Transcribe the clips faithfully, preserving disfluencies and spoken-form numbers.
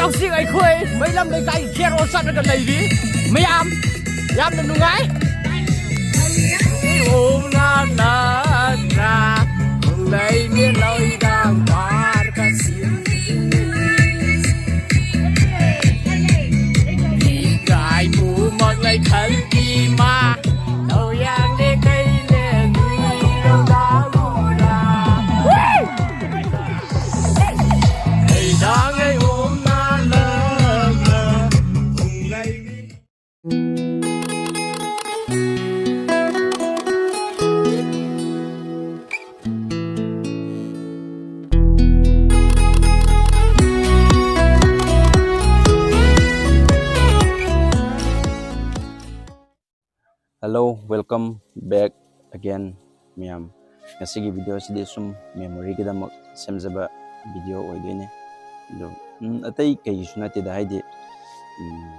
ꯍꯧꯖꯤꯛ ꯑꯩꯈꯣꯏ ꯃꯩꯂꯝ ꯂꯩꯀꯥꯏ ꯈꯦꯔꯣ ꯆꯠꯂꯒ ꯂꯩꯔꯤ꯫ ꯃꯌꯥꯝ ꯌꯥꯝꯅ ꯅꯨꯡꯉꯥꯏ꯫ ꯏꯍꯣꯝꯅ ꯅꯠꯇ꯭ꯔꯥ ꯈꯣꯡꯂꯩ ꯃꯦꯂꯣꯏꯗ ꯄꯥꯔꯀ ꯁꯤꯔꯤ꯫ ꯏꯀꯥꯏꯕꯨ ꯃꯛꯂꯩ ꯈꯜꯀꯤ ꯃꯥ ꯂꯧꯌꯥꯡ ꯂꯦ ꯀꯩ ꯂꯦ ꯅꯨꯏ ꯂꯧꯗꯥ ꯎꯔꯥ꯫ Hello, welcome back again, ꯃꯌꯥꯝ꯫ ꯉꯁꯤꯒꯤ video ꯑꯁꯤꯗꯤ ꯁꯨꯝ memory ꯒꯤꯗꯃꯛ ꯁꯦꯝꯖꯕ video ꯑꯣꯏꯗꯣꯏꯅꯦ꯫ ꯑꯗꯣ, ꯎꯝ, ꯑꯇꯩ ꯀꯩꯒꯤꯁꯨ ꯅꯠꯇꯦꯗ, ꯍꯥꯏꯗꯤ, ꯎꯝ,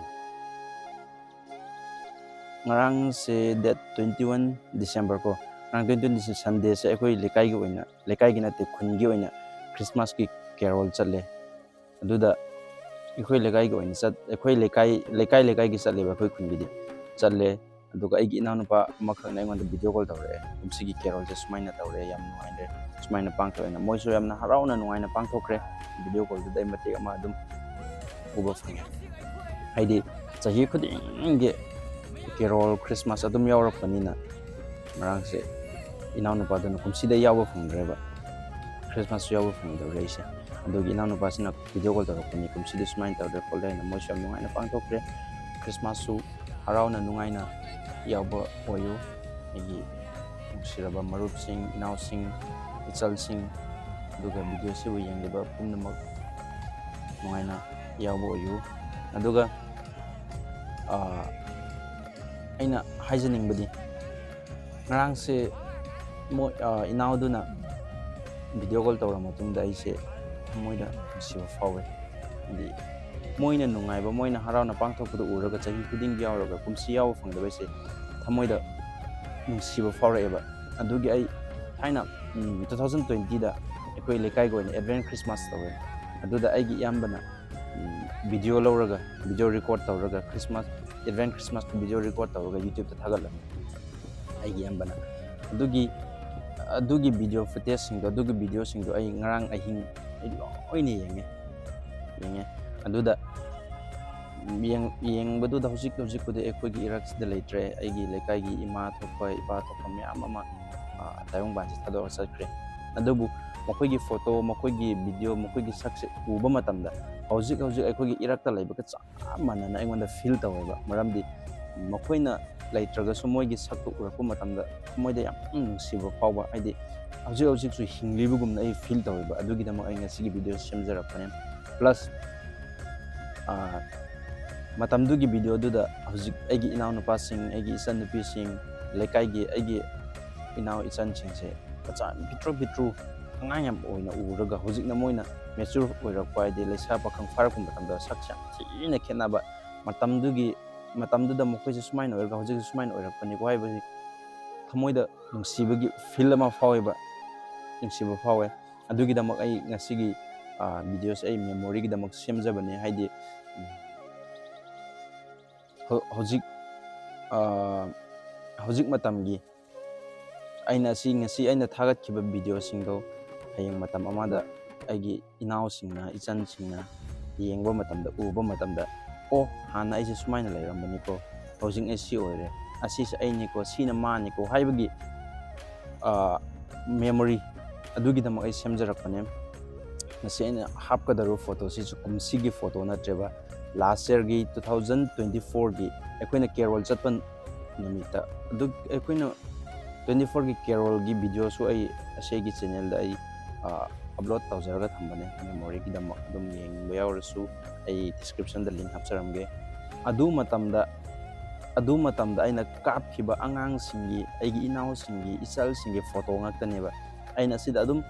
ꯉꯔꯥꯡꯁꯦ date twenty one December ꯀꯣ, ꯉꯔꯥꯡ twenty one Sunday ꯁꯦ ꯑꯩꯈꯣꯏ ꯂꯩꯀꯥꯏꯒꯤ ꯑꯣꯏꯅ, ꯂꯩꯀꯥꯏꯒꯤ ꯅꯠꯇꯦ, ꯈꯨꯟꯒꯤ ꯑꯣꯏꯅ Christmas ꯀꯤ carol ꯆꯠꯂꯦ꯫ ꯑꯗꯨꯗ ꯑꯩꯈꯣꯏ ꯂꯩꯀꯥꯏꯒꯤ ꯑꯣꯏꯅ ꯆꯠ-, ꯑꯩꯈꯣꯏ ꯂꯩꯀꯥꯏ, ꯂꯩꯀꯥꯏ ꯂꯩꯀꯥꯏꯒꯤ ꯆꯠꯂꯦꯕ, ꯑꯩꯈꯣꯏ ꯈꯨꯟꯒꯤꯗꯤ ꯆꯠꯂꯦ꯫ ꯑꯗꯨꯒ ꯑꯩꯒꯤ ꯏꯅꯥꯎꯅꯨꯄꯥ ꯑꯃꯈꯛꯅ ꯑꯩꯉꯣꯟꯗ video call ꯇꯧꯔꯛꯑꯦ, "ꯀꯨꯝꯁꯤꯒꯤ carol ꯁꯦ ꯁꯨꯃꯥꯏꯅ ꯇꯧꯔꯦ, ꯌꯥꯝ ꯅꯨꯡꯉꯥꯏꯔꯦ, ꯁꯨꯃꯥꯏꯅ ꯄꯥꯡꯊꯣꯛꯑꯦꯅ"꯫ ꯃꯣꯏꯁꯨ ꯌꯥꯝꯅ ꯍꯔꯥꯎꯅ ꯅꯨꯡꯉꯥꯏꯅ ꯄꯥꯡꯊꯣꯛꯈ꯭ꯔꯦ꯫ Video call ꯗꯨꯗ ꯑꯩ ꯃꯇꯦꯛ ꯑꯃ ꯑꯗꯨꯝ ꯎꯕ ꯐꯪꯉꯦ꯫ ꯍꯥꯏꯗꯤ ꯆꯍꯤ ꯈꯨꯗꯤꯡꯒꯤ carol Christmas ꯑꯗꯨꯝ ꯌꯥꯎꯔꯛꯄꯅꯤꯅ, ꯉꯔꯥꯡꯁꯦ ꯏꯅꯥꯎꯅꯨꯄꯥꯗꯨꯅ ꯀꯨꯝꯁꯤꯗ ꯌꯥꯎꯕ ꯐꯪꯗ꯭ꯔꯦꯕ, Christmas ꯁꯨ ꯌꯥꯎꯕ ꯐꯪꯗꯕ ꯑꯩꯁꯦ꯫ ꯑꯗꯨꯒꯤ ꯏꯅꯥꯎꯅꯨꯄꯥꯁꯤꯅ video call ꯇꯧꯔꯛꯄꯅꯤ, "ꯀꯨꯝꯁꯤꯗꯤ ꯁꯨꯃꯥꯏꯅ ꯇꯧꯔꯦ ꯈꯣꯠꯂꯦ" ꯍꯥꯏꯅ꯫ ꯃꯣꯏꯁꯨ ꯌꯥꯝ ꯅꯨꯡꯉꯥꯏꯅ ꯄꯥꯡꯊꯣꯛꯈ꯭ꯔꯦ꯫ Christmas ꯁꯨ ꯍꯔꯥꯎꯅ ꯅꯨꯡꯉꯥꯏꯅ ꯌꯥꯎꯕ ꯑꯣꯏꯌꯨ꯫ ꯑꯩꯒꯤ ꯅꯨꯡꯁꯤꯔꯕ ꯃꯔꯨꯞꯁꯤꯡ, ꯏꯅꯥꯎꯁꯤꯡ, ꯏꯆꯜꯁꯤꯡ, ꯑꯗꯨꯒ video ꯁꯤꯕꯨ ꯌꯦꯡꯂꯤꯕ ꯄꯨꯝꯅꯃꯛ ꯅꯨꯡꯉꯥꯏꯅ ꯌꯥꯎꯕ ꯑꯣꯏꯌꯨ꯫ ꯑꯗꯨꯒ, ꯑꯥ, ꯑꯩꯅ ꯍꯥꯏꯖꯅꯤꯡꯕꯗꯤ, ꯉꯔꯥꯡꯁꯦ ꯃꯣꯏ, ꯑ, ꯏꯅꯥꯎꯗꯨꯅ video call ꯇꯧꯔ ꯃꯇꯨꯡꯗ ꯑꯩꯁꯦ ꯊꯃꯣꯏꯗ ꯅꯨꯡꯁꯤꯕ ꯐꯥꯎꯋꯦ꯫ ꯍꯥꯏꯗꯤ ꯃꯣꯏꯅ ꯅꯨꯡꯉꯥꯏꯕ, ꯃꯣꯏꯅ ꯍꯔꯥꯎꯅ ꯄꯥꯡꯊꯣꯛꯄꯗꯨ ꯎꯔꯒ, ꯆꯍꯤ ꯈꯨꯗꯤꯡꯒꯤ ꯌꯥꯎꯔꯒ ꯀꯨꯝꯁꯤ ꯌꯥꯎꯕ ꯐꯪꯗꯕ ꯑꯩꯁꯦ ꯊꯃꯣꯏꯗ ꯅꯨꯡꯁꯤꯕ ꯐꯥꯎꯔꯛꯑꯦꯕ꯫ ꯑꯗꯨꯒꯤ ꯑꯩ ꯊꯥꯏꯅ, ꯎꯝ, two thousand twenty ꯗ ꯑꯩꯈꯣꯏ ꯂꯩꯀꯥꯏꯒꯤ ꯑꯣꯏꯅ Advent Christmas ꯇꯧꯋꯦ꯫ ꯑꯗꯨꯗ ꯑꯩꯒꯤ ꯏꯌꯥꯝꯕꯅ video ꯂꯧꯔꯒ, video record ꯇꯧꯔꯒ, Christmas, Advent Christmasꯀꯤ video record ꯇꯧꯔꯒ YouTubeꯇ ꯊꯥꯒꯠꯂꯝꯃꯤ ꯑꯩꯒꯤ ꯏꯌꯥꯝꯕꯅ꯫ ꯑꯗꯨꯒꯤ, ꯑꯗꯨꯒꯤ video footageꯁꯤꯡꯗꯣ, ꯑꯗꯨꯒꯤ videoꯁꯤꯡꯗꯣ ꯑꯩ ꯉꯔꯥꯡ ꯑꯍꯤꯡ ꯑꯩ ꯂꯣꯏꯅ ꯌꯦꯡꯉꯦ, ꯌꯦꯡꯉꯦ꯫ ꯑꯗꯨꯗ ꯌꯦꯡ-, ꯌꯦꯡꯕꯗꯨꯗ ꯍꯧꯖꯤꯛ, ꯍꯧꯖꯤꯛꯄꯨꯗꯤ ꯑꯩꯈꯣꯏꯒꯤ ꯏꯔꯛꯁꯤꯗ ꯂꯩꯇ꯭ꯔꯦ꯫ ꯑꯩꯒꯤ ꯂꯩꯀꯥꯏꯒꯤ ꯏꯃꯥ ꯊꯣꯛꯄ, ꯏꯄꯥ ꯊꯣꯛꯄ ꯃꯌꯥꯝ ꯑꯃ, ꯑ, ꯇꯥꯏꯕꯪꯄꯥꯟꯁꯦ ꯊꯥꯗꯣꯛꯑ ꯆꯠꯈ꯭ꯔꯦ꯫ ꯑꯗꯨꯕꯨ ꯃꯈꯣꯏꯒꯤ photo, ꯃꯈꯣꯏꯒꯤ video, ꯃꯈꯣꯏꯒꯤ ꯁꯛꯁꯦ ꯎꯕ ꯃꯇꯝꯗ, ꯍꯧꯖꯤꯛ, ꯍꯧꯖꯤꯛ ꯑꯩꯈꯣꯏꯒꯤ ꯏꯔꯛꯇ ꯂꯩꯕꯒ ꯆꯞ ꯃꯥꯟꯅꯅ ꯑꯩꯉꯣꯟꯗ feel ꯇꯧꯋꯦꯕ꯫ ꯃꯔꯝꯗꯤ ꯃꯈꯣꯏꯅ ꯂꯩꯇ꯭ꯔꯒꯁꯨ ꯃꯣꯏꯒꯤ ꯁꯛꯇꯨ ꯎꯔꯛꯄ ꯃꯇꯝꯗ ꯊꯃꯣꯏꯗ ꯌꯥꯝ ꯅꯨꯡꯁꯤꯕ ꯐꯥꯎꯕ, ꯍꯥꯏꯗꯤ ꯍꯧꯖꯤꯛ ꯍꯧꯖꯤꯛꯁꯨ ꯍꯤꯡꯂꯤꯕꯒꯨꯝꯅ ꯑꯩ feel ꯇꯧꯋꯦꯕ꯫ ꯑꯗꯨꯒꯤꯗꯃꯛ ꯑꯩ ꯉꯁꯤꯒꯤ video ꯁꯦꯝꯖꯔꯛꯄꯅꯦ꯫ Plus, ꯑ, ꯃꯇꯝꯗꯨꯒꯤ videoꯗꯨꯗ ꯍꯧꯖꯤꯛ ꯑꯩꯒꯤ ꯏꯅꯥꯎꯅꯨꯄꯥꯁꯤꯡ, ꯑꯩꯒꯤ ꯏꯆꯟꯅꯨꯄꯤꯁꯤꯡ, ꯂꯩꯀꯥꯏꯒꯤ ꯑꯩꯒꯤ ꯏꯅꯥꯎ ꯏꯆꯟꯁꯤꯡꯁꯦ ꯃꯆꯥ ꯄꯤꯛꯇ꯭ꯔꯨ ꯄꯤꯛꯇ꯭ꯔꯨ ꯑꯉꯥꯡ ꯌꯥꯝ ꯑꯣꯏꯅ ꯎꯔꯒ, ꯍꯧꯖꯤꯛꯅ ꯃꯣꯏꯅ mature ꯑꯣꯏꯔꯛꯄ, ꯍꯥꯏꯗꯤ ꯂꯩꯁꯥ ꯄꯥꯈꯪ ꯐꯥꯔꯛꯄ ꯃꯇꯝꯗ ꯁꯛꯁꯦ ꯌꯥꯝ ꯊꯤꯅ ꯈꯦꯠꯅꯕ꯫ ꯃꯇꯝꯗꯨꯒꯤ, ꯃꯇꯝꯗꯨꯗ ꯃꯈꯣꯏꯁꯦ ꯁꯨꯃꯥꯏꯅ ꯑꯣꯏꯔꯒ ꯍꯧꯖꯤꯛꯁꯨ ꯁꯨꯃꯥꯏꯅ ꯑꯣꯏꯔꯛꯄꯅꯤꯀꯣ ꯍꯥꯏꯕꯁꯤ ꯊꯃꯣꯏꯗ ꯅꯨꯡꯁꯤꯕꯒꯤ feel ꯑꯃ ꯐꯥꯎꯋꯦꯕ, ꯅꯨꯡꯁꯤꯕ ꯐꯥꯎꯋꯦ꯫ ꯑꯗꯨꯒꯤꯗꯃꯛ ꯑꯩ ꯉꯁꯤꯒꯤ, ꯑ, videoꯁꯦ ꯑꯩ memoryꯒꯤꯗꯃꯛ ꯁꯦꯝꯖꯕꯅꯦ꯫ ꯍꯥꯏꯗꯤ, ꯎꯝ, ꯍꯧ-, ꯍꯧꯖꯤꯛ, ꯑ, ꯍꯧꯖꯤꯛ ꯃꯇꯝꯒꯤ ꯑꯩꯅ ꯑꯁꯤ, ꯉꯁꯤ ꯑꯩꯅ ꯊꯥꯒꯠꯈꯤꯕ videoꯁꯤꯡꯗꯣ ꯍꯌꯦꯡ ꯃꯇꯝ ꯑꯃꯗ ꯑꯩꯒꯤ ꯏꯅꯥꯎꯁꯤꯡꯅ, ꯏꯆꯟꯁꯤꯡꯅ ꯌꯦꯡꯕ ꯃꯇꯝꯗ, ꯎꯕ ꯃꯇꯝꯗ, "ꯑꯣ, ꯍꯥꯟꯅ ꯑꯩꯁꯦ ꯁꯨꯃꯥꯏꯅ ꯂꯩꯔꯝꯕꯅꯤꯀꯣ, ꯍꯧꯖꯤꯛꯅ ꯁꯤ ꯑꯣꯏꯔꯦ, ꯑꯁꯤꯁꯦ ꯑꯩꯅꯤꯀꯣ, ꯁꯤꯅ ꯃꯥꯅꯤꯀꯣ" ꯍꯥꯏꯕꯒꯤ, ꯑ, memory ꯑꯗꯨꯒꯤꯗꯃꯛ ꯑꯩ ꯁꯦꯝꯖꯔꯛꯄꯅꯦ꯫ ꯉꯁꯤ ꯑꯩꯅ ꯍꯥꯞꯀꯗꯧꯔꯤꯕ photoꯁꯤꯁꯨ ꯀꯨꯝꯁꯤꯒꯤ photo ꯅꯠꯇ꯭ꯔꯦꯕ, last yearꯒꯤ, two thousand twenty fourꯒꯤ ꯑꯩꯈꯣꯏꯅ carol ꯆꯠꯄ ꯅꯨꯃꯤꯠꯇ꯫ ꯑꯗꯨ ꯑꯩꯈꯣꯏꯅ twenty fourꯒꯤ carolꯒꯤ videoꯁꯨ ꯑꯩ ꯑꯁꯤꯒꯤ channelꯗ ꯑꯩ, ꯑ, upload ꯇꯧꯖꯔꯒ ꯊꯝꯕꯅꯦ, memoryꯒꯤꯗꯃꯛ꯫ ꯑꯗꯨꯝ ꯌꯦꯡꯅꯤꯡꯕ ꯌꯥꯎꯔꯁꯨ ꯑꯩ descriptionꯗ link ꯍꯥꯞꯆꯔꯝꯒꯦ꯫ ꯑꯗꯨ ꯃꯇꯝꯗ, ꯑꯗꯨ ꯃꯇꯝꯗ ꯑꯩꯅ ꯀꯥꯞꯈꯤꯕ ꯑꯉꯥꯡꯁꯤꯡꯒꯤ, ꯑꯩꯒꯤ ꯏꯅꯥꯎꯁꯤꯡꯒꯤ, ꯏꯆꯜꯁꯤꯡꯒꯤ photo ꯉꯥꯛꯇꯅꯦꯕ꯫ ꯑꯩꯅ ꯑꯁꯤꯗ ꯑꯗꯨꯝ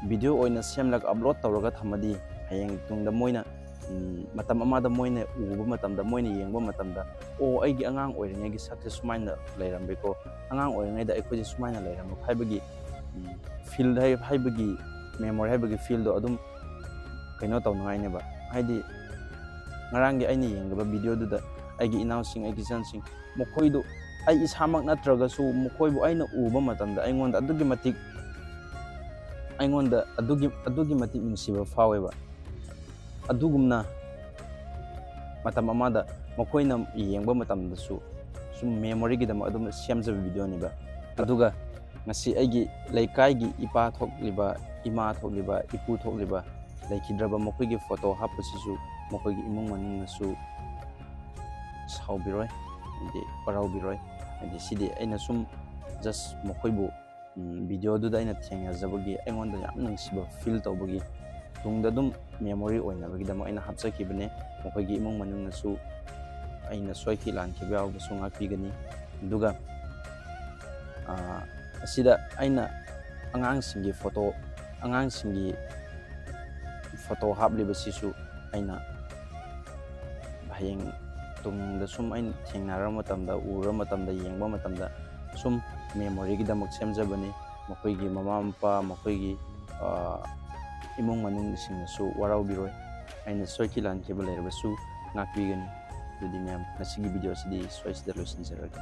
video ꯑꯣꯏꯅ ꯁꯦꯝꯂꯒ upload ꯇꯧꯔꯒ ꯊꯝꯃꯗꯤ ꯍꯌꯦꯡ ꯇꯨꯡꯗ ꯃꯣꯏꯅ, ꯎꯝ, ꯃꯇꯝ ꯑꯃꯗ ꯃꯣꯏꯅ ꯎꯕ ꯃꯇꯝꯗ, ꯃꯣꯏꯅ ꯌꯦꯡꯕ ꯃꯇꯝꯗ, "ꯑꯣ, ꯑꯩꯒꯤ ꯑꯉꯥꯡ ꯑꯣꯏꯔꯤꯉꯩꯒꯤ ꯁꯛꯁꯦ ꯁꯨꯃꯥꯏꯅ ꯂꯩꯔꯝꯕꯩꯀꯣ, ꯑꯉꯥꯡ ꯑꯣꯏꯔꯤꯉꯩꯗ ꯑꯩꯈꯣꯏꯁꯦ ꯁꯨꯃꯥꯏꯅ ꯂꯩꯔꯝꯕ" ꯍꯥꯏꯕꯒꯤ, ꯎꯝ, feel ꯍꯥꯏ-, ꯍꯥꯏꯕꯒꯤ memory ꯍꯥꯏꯕꯒꯤ feelꯗꯣ ꯑꯗꯨꯝ ꯀꯩꯅꯣ ꯇꯧꯅꯉꯥꯏꯅꯦꯕ꯫ ꯍꯥꯏꯗꯤ ꯉꯔꯥꯡꯒꯤ ꯑꯩꯅ ꯌꯦꯡꯂꯤꯕ ꯚꯤꯗꯤꯑꯣꯗꯨꯗ ꯑꯩꯒꯤ ꯏꯅꯥꯎꯁꯤꯡ, ꯑꯩꯒꯤ ꯏꯆꯟꯁꯤꯡ, ꯃꯈꯣꯏꯗꯨ ꯑꯩ ꯏꯁꯥꯃꯛ ꯅꯠꯇ꯭ꯔꯒꯁꯨ ꯃꯈꯣꯏꯕꯨ ꯑꯩꯅ ꯎꯕ ꯃꯇꯝꯗ ꯑꯩꯉꯣꯟꯗ ꯑꯗꯨꯛꯀꯤ ꯃꯇꯤꯛ, ꯑꯩꯉꯣꯟꯗ ꯑꯗꯨꯛꯀꯤ, ꯑꯗꯨꯛꯀꯤ ꯃꯇꯤꯛ ꯅꯨꯡꯁꯤꯕ ꯐꯥꯎꯋꯦꯕ꯫ ꯑꯗꯨꯒꯨꯝꯅ ꯃꯇꯝ ꯑꯃꯗ ꯃꯈꯣꯏꯅ ꯌꯦꯡꯕ ꯃꯇꯝꯗꯁꯨ ꯁꯨꯝ ꯃꯦꯃꯣꯔꯤꯒꯤꯗꯃꯛ ꯑꯗꯨꯝ ꯁꯦꯝꯖꯕ ꯚꯤꯗꯤꯑꯣꯅꯦꯕ꯫ ꯑꯗꯨꯒ ꯉꯁꯤ ꯑꯩꯒꯤ ꯂꯩꯀꯥꯏꯒꯤ ꯏꯄꯥ ꯊꯣꯛꯂꯤꯕ, ꯏꯃꯥ ꯊꯣꯛꯂꯤꯕ, ꯏꯄꯨ ꯊꯣꯛꯂꯤꯕ ꯂꯩꯈꯤꯗ꯭ꯔꯕ ꯃꯈꯣꯏꯒꯤ ꯐꯣꯇꯣ ꯍꯥꯞꯄꯁꯤꯁꯨ ꯃꯈꯣꯏꯒꯤ ꯏꯃꯨꯡ ꯃꯅꯨꯡꯅꯁꯨ ꯁꯥꯎꯕꯤꯔꯣꯏ, ꯍꯥꯏꯗꯤ ꯋꯥꯔꯧꯕꯤꯔꯣꯏ꯫ ꯍꯥꯏꯗꯤ ꯁꯤꯗꯤ ꯑꯩꯅ ꯁꯨꯝ just ꯃꯈꯣꯏꯕꯨ, ꯎꯝ, ꯚꯤꯗꯤꯑꯣꯗꯨꯗ ꯑꯩꯅ ꯊꯦꯡꯅꯖꯕꯒꯤ ꯑꯩꯉꯣꯟꯗ ꯌꯥꯝ ꯅꯨꯡꯁꯤꯕ ꯐꯤꯜ ꯇꯧꯕꯒꯤ ꯇꯨꯡꯗ ꯑꯗꯨꯝ ꯃꯦꯃꯣꯔꯤ ꯑꯣꯏꯅꯕꯒꯤꯗꯃꯛ ꯑꯩꯅ ꯍꯥꯞꯆꯈꯤꯕꯅꯦ꯫ ꯃꯈꯣꯏꯒꯤ ꯏꯃꯨꯡ ꯃꯅꯨꯡꯅꯁꯨ ꯑꯩꯅ ꯁꯣꯏꯈꯤ ꯂꯥꯟꯈꯤꯕ ꯌꯥꯎꯔꯕꯁꯨ ꯉꯥꯛꯄꯤꯒꯅꯤ꯫ ꯑꯗꯨꯒ, ꯑꯥ, ꯑꯁꯤꯗ ꯑꯩꯅ ꯑꯉꯥꯡꯁꯤꯡꯒꯤ ꯐꯣꯇꯣ, ꯑꯉꯥꯡꯁꯤꯡꯒꯤ ꯐꯣꯇꯣ ꯍꯥꯞꯂꯤꯕꯁꯤꯁꯨ ꯑꯩꯅ ꯍꯌꯦꯡ ꯇꯨꯡꯗ ꯁꯨꯝ ꯑꯩꯅ ꯊꯦꯡꯅꯔ ꯃꯇꯝꯗ, ꯎꯔ ꯃꯇꯝꯗ, ꯌꯦꯡꯕ ꯃꯇꯝꯗ ꯁꯨꯝ ꯃꯦꯃꯣꯔꯤꯒꯤꯗꯃꯛ ꯁꯦꯝꯖꯕꯅꯤ꯫ ꯃꯈꯣꯏꯒꯤ ꯃꯃꯥ ꯃꯄꯥ, ꯃꯈꯣꯏꯒꯤ, ꯑ, ꯏꯃꯨꯡ ꯃꯅꯨꯡꯁꯤꯡꯅꯁꯨ ꯋꯥꯔꯧꯕꯤꯔꯣꯏ꯫ ꯑꯩꯅ ꯁꯣꯏꯈꯤ ꯂꯥꯟꯈꯤꯕ ꯂꯩꯔꯕꯁꯨ ꯉꯥꯛꯄꯤꯒꯅꯤ꯫ ꯑꯗꯨꯗꯤ ꯃꯌꯥꯝ, ꯉꯁꯤꯒꯤ ꯚꯤꯗꯤꯑꯣ ꯑꯁꯤꯗꯤ ꯁ꯭ꯋꯥꯏꯁꯤꯗ ꯂꯣꯏꯁꯤꯟꯖꯔꯒꯦ꯫